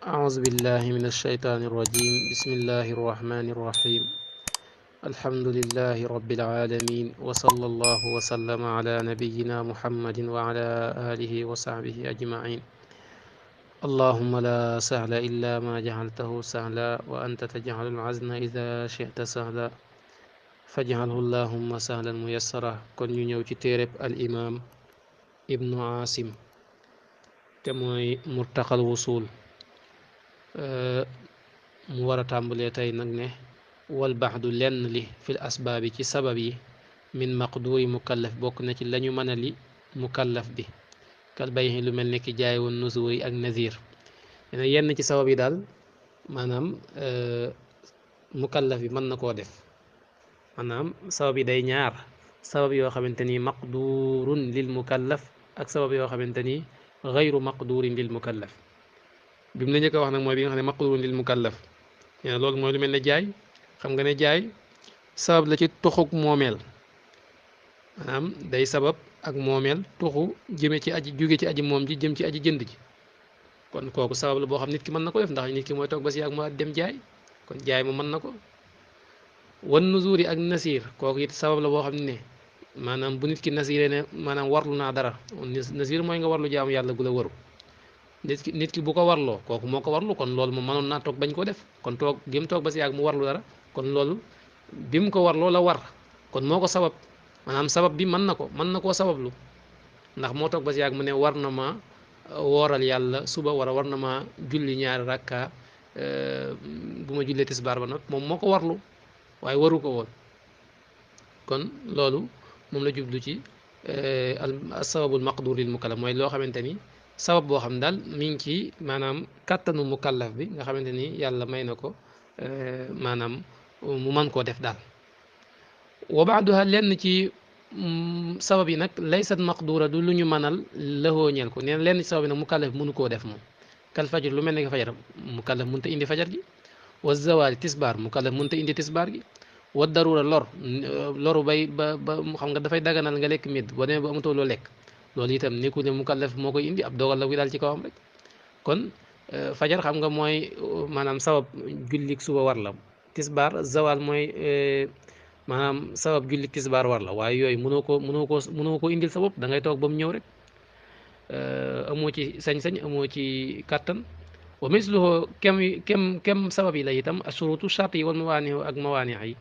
أعوذ بالله من الشيطان الرجيم بسم الله الرحمن الرحيم الحمد لله رب العالمين وصلى الله وسلم على نبينا محمد وعلى آله وصحبه أجمعين اللهم لا سهل إلا ما جعلته سهلا وأنت تجعل العزن إذا شئت سهلا فاجعله اللهم سهلا ميسرا كن نيو تيرب الإمام ابن عاصم تموي مرتقى الوصول mu war a tàmbalee tey nag ne wal baxdu lenn li fil asbaabi ci sabab yi min maqduuri mukallaf bokk na ci lañu mën a li mukallaf bi kal bayxi lu mel ne ki jaay woon nusuuri ak nazir ne yenn ci sabab yi daal maanaam mukallaf bi mën na koo def maanaam sabab yi day ñaar sabab yoo xamante ni maqduurun lil mukallaf ak sabab yoo xamante ni gayru maqduurin lil mukallaf bi mu la njëkk a wax nag mooy bi nga xam ne maqduurun lil mukallaf loolu mooy lu mel ne jaay xam nga ne jaay sabab la ci tuxuk moomeel maanaam day sabab ak moomeel tuxu jëme ci aji jóge ci aji moom ji jëm ci aji jënd ji kon kooku sabab la boo xam nit ki mën na ko def ndax nit ki mooy toog ba si yàgg mu dem jaay kon jaay mu mën na ko wan nuzuuri ak nasiir kooku it sabab la boo xam ne maanaam bu nit ki nasiiree ne maanaam warlu naa dara nasiir mooy nga warlu jaamu yàlla gu la waru nit ki bu ko warloo kooku moo ko warlu kon loolu moom mënoon naa toog bañ koo def kon toog gém toog ba si yàgg mu warlu dara kon loolu bi mu ko warloo la war kon moo ko sabab maanaam sabab bi mën na koo sabablu ndax moo toog ba si yàgg mu ne war na ma wooral yàlla suba war na ma julli ñaari rakka bu ma jullee tisbaar ba nag moom moo ko warlu waaye waru ko woon kon loolu moom la jublu ci al sababul maqdur lil mukallaf mooy loo xamante ni sabab boo xam daal mi ngi ci maanaam kàttanu mukallaf bi nga xamante ni yàlla may na ko maanaam mu man koo def daal wa baaduha lenn ci sabab yi nag laysat maqdura du lu ñu mënal lëxoo ñeel ko nee na lenn ci sabab yi nag mukallaf bi mënu koo def moom kal fajr lu mel ne fajar mukallaf mënut a indi fajar gi wa zawaali tisbaar mukallaf mënut a indi tisbaar gi wa darura loru bay ba xam nga dafay daganal nga lekk médd boo demee ba amatoo loo lekk loolu itam nekkul ne mukallaf moo koy indi ab dogal la buy daal ci kawam rek kon fajar xam nga mooy maanaam sabab jullik suba war la tisbaar zawal mooy maanaam sabab jullik tisbaar war la waaye yooyu mënoo ko indil sa bopp da ngay toog ba mu ñëw rek amoo ci sañ-sañ amoo ci kàttan wa misluhu kem sabab yi la itam ashurutu shart yi wal mawaani ak mawaani yi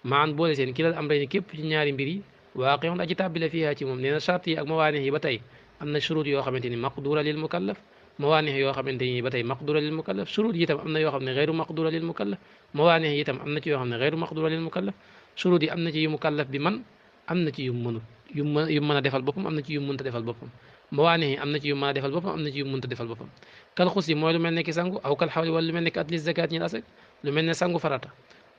maan boole seen kilal am rey ni képp ci ñaari mbir yi waaqi on aji tàbbile fiihaa ci moom nee na charte yi ak mawaanix yi ba tey am na shurut yoo xamante ni maqdura lil mukallaf mawaanix yoo xamante ni ba tey maqdura lil mukallaf shurut yi itam am na yoo xam ne xeyru maqdura lil mukallaf mawaanix yi itam am na ci yoo xam ne xeyru maqdura lil mukallaf shurut yi am na ci yu mukallaf bi man am na ci yu mënut yu mën a defal boppam am na ci yu mënta defal boppam mawaanix yi am na ci yu mën a defal boppam am na ci yu mënta defal boppam kal xus yi mooy lu mel ne ki sangu aw kal xawli wala lu mel ne ki atli zakat ñi asak lu mel ne sangu farata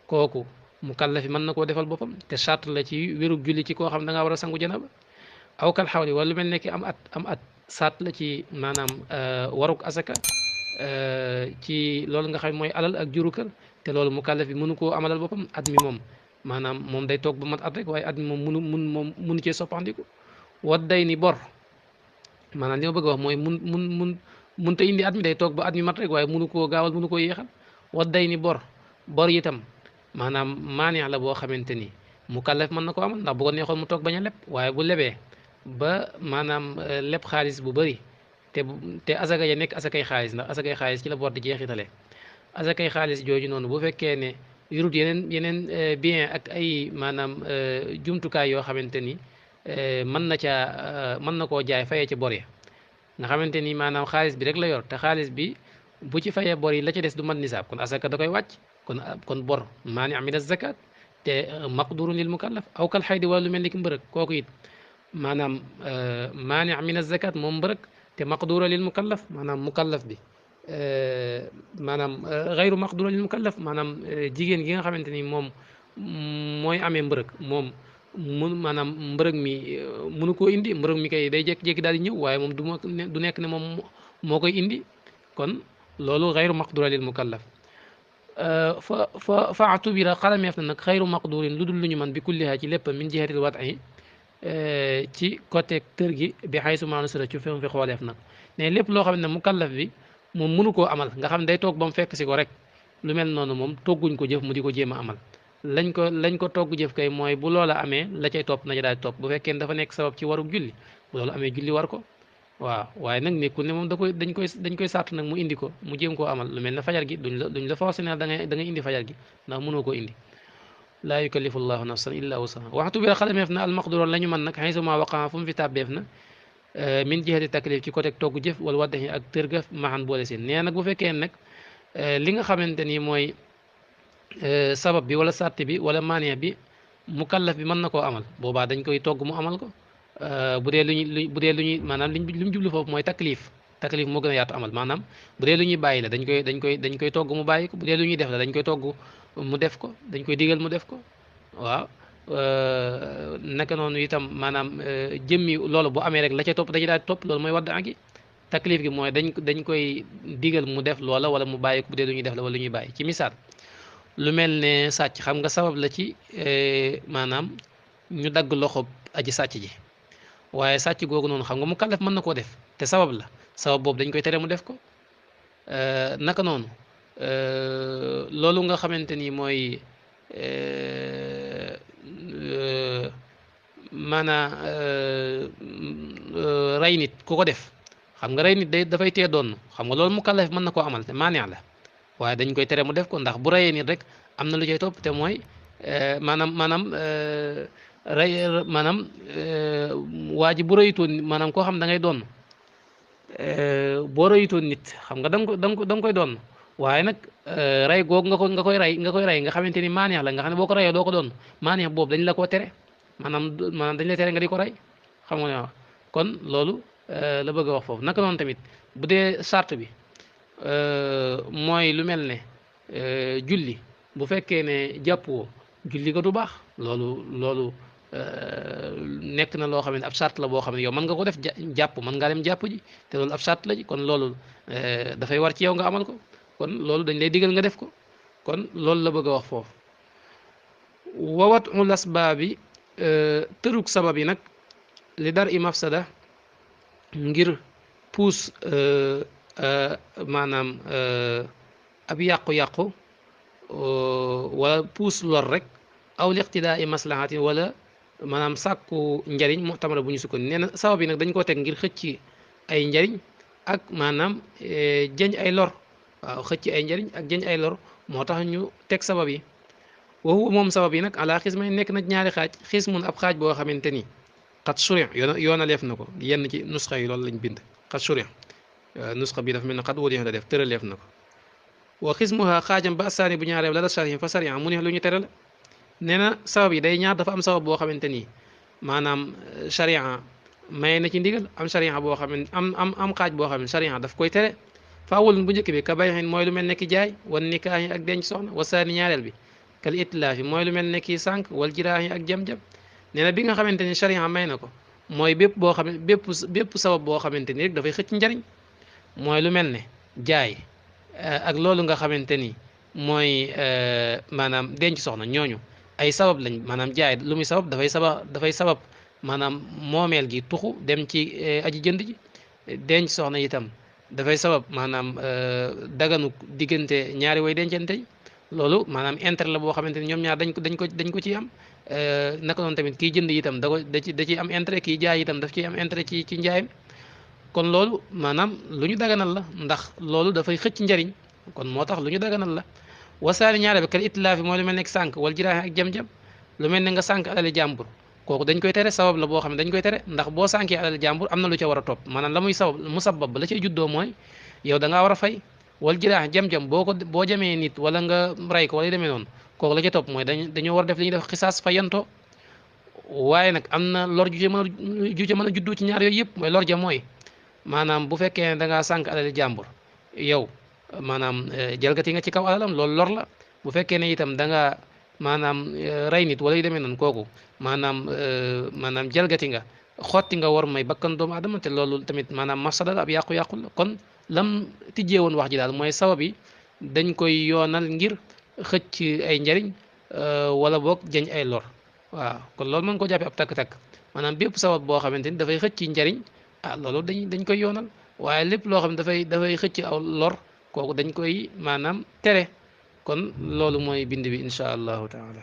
kooku mukallaf yi mën na koo defal boppam te charte la ci wérug julli ci koo xam da ngaa war a sangu janaba aw kal xawli wala lu mel ne ki am at charte la ci maanaam waruk asaka ci loolu nga xam mooy alal ak juru kër te loolu mukallaf bi mënu koo amalal boppam at mi moom maanaam moom day toog ba mat at rek waaye at mi moom munu cee soppandiku wat day ni bor maanaam li ma bëgg a wax mooy mun te indi at mi day toog ba at mi mat rek waaye munu koo gaawal munu koo yéexal wat day ni bor itam maanaam maaneex la boo xamante ni mukallaf mën na ko amal ndax bu ko neexoon mu toog bañ a leb waaye bu lebee ba maanaam leb xaalis bu bëri te asaka ya nekk asakay xaalis ndax asakay xaalis ci la bor di jeexitale asakay xaalis jooju noonu bu fekkee ne yurut yeneen bien ak ay maanaam jumtukaay yoo xamante ni mën na koo jaay fayee ci bor ya nga xamante ni maanaam xaalis bi rek la yor te xaalis bi bu ci fayee bor yi la ca des du mat nisaab kon asaka da koy wàcc kon bor maani min az-zakat te maqdurun lil mukallaf aw kal xaydi wala lu mel ni ki mbërëg kooku it maanaam maani min az-zakat moom mbërëg te maqdura lil mukallaf maanaam mukallaf bi maanaam xayru maqdura lil mukallaf maanaam jigéen gi nga xamante ni moom mooy amee mbërëg moom maanaam mbërëg mi mënu koo indi mbërëg mi kay day jékki-jékki daal di ñëw waaye moom du nekk ne moom moo koy indi kon loolu xayru maqdura lil mukallaf fa atubira xalameef na nag xayru maqdurin lu dul lu ñu man bi kulliha ci lépp min jihatil wati ci côté tër gi bi xay su maanu sura ci fi xooleef nag ne lépp loo xam ne mukallaf bi moom mënu koo amal nga xam day toog ba mu fekk si ko rek lu mel noonu moom togguñ ko jëf mu di ko jéem a amal lañ ko togg jëf kay mooy bu loola amee la cay topp na ca daal di topp bu fekkee ne dafa nekk sabab ci warug julli bu loolu amee julli war ko waaw waaye nag nekkul ne moom dañ koy sàtt nag mu indi ko mu jéem koo amal lu mel ne fajar gi duñ la forcé ne da ngay indi fajar gi ndax mënoo koo indi laa yukallifu llahu nafsan illa wusaha waxtu bi la xalameef na almaqduroon la ñu mën nag xaysuma waqaa fu mu fi tàbbeef na min jihati taklif ci côté togg jëf wala waddaxi ak tërga maxan boole seen nee nag bu fekkee nag li nga xamante ni mooy sabab bi wala sàtt bi wala maaniya bi mukallaf bi mën na koo amal boobaa dañ koy togg mu amal ko bu dee lu ñuy maanaam li mu jublu foofu mooy taklif moo gën a yaatu amal maanaam bu dee lu ñuy bàyyi la dañ koy togg mu bàyyi ko bu dee lu ñuy def la dañ koy togg mu def ko dañ koy digal mu def ko waaw naka noonu itam maanaam jëmmi loolu bu amee rek la ca topp dañuy daal di topp loolu mooy wadd gi taklif gi mooy dañ koy digal mu def loola wala mu bàyyi ko bu dee lu ñuy def la wala lu ñuy bàyyi ci misaal lu mel ne sàcc xam nga sabab la ci maanaam ñu dagg loxo aji sàcc ji waaye sàcc googu noonu xam nga mu kàllaf mën na koo def te sabab la sabab boobu dañ koy tere mu def ko naka noonu loolu nga xamante ni mooy maanaa rey nit ku ko def xam nga rey nit dafay tee doon xam nga loolu mu kàllaf mën na koo amal te maaneex la waaye dañ koy tere mu def ko ndax bu reyee nit rek am na lu cay topp te mooy maanaam rey maanaam waa ji bu rëyutoon maanaam koo xam da ngay doon boo rëyutoon nit xam nga da nga koy doon waaye nag rey googu nga koy rey nga xamante ni maaneex la nga xam ne boo ko reyee doo ko doon maaneex boobu dañ la koo tere maanaam dañ la tere nga di ko rey xam nga ne kon loolu la bëgg a wax foofu naka noonu tamit bu dee sart bi mooy lu mel ne julli bu fekkee ne jàppoo julli ko du baax loolu nekk na loo xam ne ab sart la boo xam ne yow mën nga ko def jàpp mën ngaa dem jàpp ji te loolu ab sart la ji kon loolu dafay war ci yow nga amal ko kon loolu dañ lay digal nga def ko kon loolu la bëgg a wax foofu wawat u lasbaabi tërug sabab yi nag li dar i mafsada ngir puus maanaam ab yàqu-yàqu wala puus lor rek aw liqtidaa i maslahatin wala maanaam sàkku njariñ mutamara bu ñu sukkandiku nee na sabab yi nag dañ koo teg ngir xëcc ay njariñ ak maanaam jëñ ay lor waaw xëcc ay njariñ ak jëñ ay lor moo tax ñu teg sabab yi woowu moom sabab yi nag ala xisma nekk na ñaari xaaj xis mun ab xaaj boo xamante ni xat suri yoonaleef na ko yenn ci nusxa yi loolu lañ bind xat suri nusxa bi dafa mel ne xat wóor la def tëraleef na ko wa xismuha xaajam ba asaani bu ñaareew la sariya fa sariya mu neex lu ñu tere la nee na sabab yi day ñaar dafa am sabab boo xamante ni maanaam sariya may na ci ndigal am sariya boo xam ne am xaaj boo xam ne sariya daf koy tere fa awalun bu njëkk bi ka bayxin mooy lu mel ne ki jaay wan nikaahi ak denc soxna wa saani ñaareel bi kal itlaafi mooy lu mel ne ki sànq wal jiraahi ak jam-jam nee na bi nga xamante ni sariya may na ko mooy bépp boo xam ne bépp sabab boo xamante ni rek dafay xëcc njariñ mooy lu mel ne jaay ak loolu nga xamante ni mooy maanaam denc soxna ñooñu ay sabab lañ maanaam jaay lu muy sabab dafay sabab maanaam moomeel gi tuxu dem ci aji jënd ji denc soxna itam dafay sabab maanaam daganu diggante ñaari way dencante yi loolu maanaam intérêt la boo xamante ni ñoom ñaar dañ ko ciy am naka noonu tamit kiy jënd itam da ciy am intérêt kiy jaay itam daf ciy am intérêt ci njaayam kon loolu maanaam lu ñu daganal la ndax loolu dafay xëcc njariñ kon moo tax lu ñu daganal la wasaani ñaare bi kal itlaafi mooy lu mel ne sànq wala jiraaxe ak jam-jam lu mel ne nga sànq alali jàmbur kooku dañ koy tere sabab la boo xam ne dañ koy tere ndax boo sànkee alali jàmbur am na lu ca war a topp maanaam la muy sabab musabab ba la cay juddoo mooy yow da ngaa war a fay wala jiraaxe jam-jam boo jamee nit wala nga rey ko wala yu demee noonu kooku la ca topp mooy dañoo war a def li ñuy def xisaas fayantoo waaye nag am na lor ju ca mën a juddoo ci ñaar yooyu yëpp mooy lor ja mooy maanaam bu fekkee ne da ngaa sànq alali jàmbur yow maanaam jalgati nga ci kaw alalam loolu lor la bu fekkee ne itam da nga maanaam rey nit wala yu demee noonu kooku maanaam jalgati nga xotti nga war may bakkan doomu adama te loolu tamit maanaam mafsada la ab yàqu-yàqu la kon lam tijjee woon wax ji daal mooy sabab yi dañ koy yoonal ngir xëcc ay njariñ wala boog jañ ay lor waaw kon loolu mën ko jàppee ab takk-takk maanaam bépp sabab boo xamante ni dafay xëcc njariñ loolu dañ koy yoonal waaye lépp loo xam ne dafay xëcc aw lor kooku dañ koy maanaam tere kon loolu mooy bind bi insha allahu taala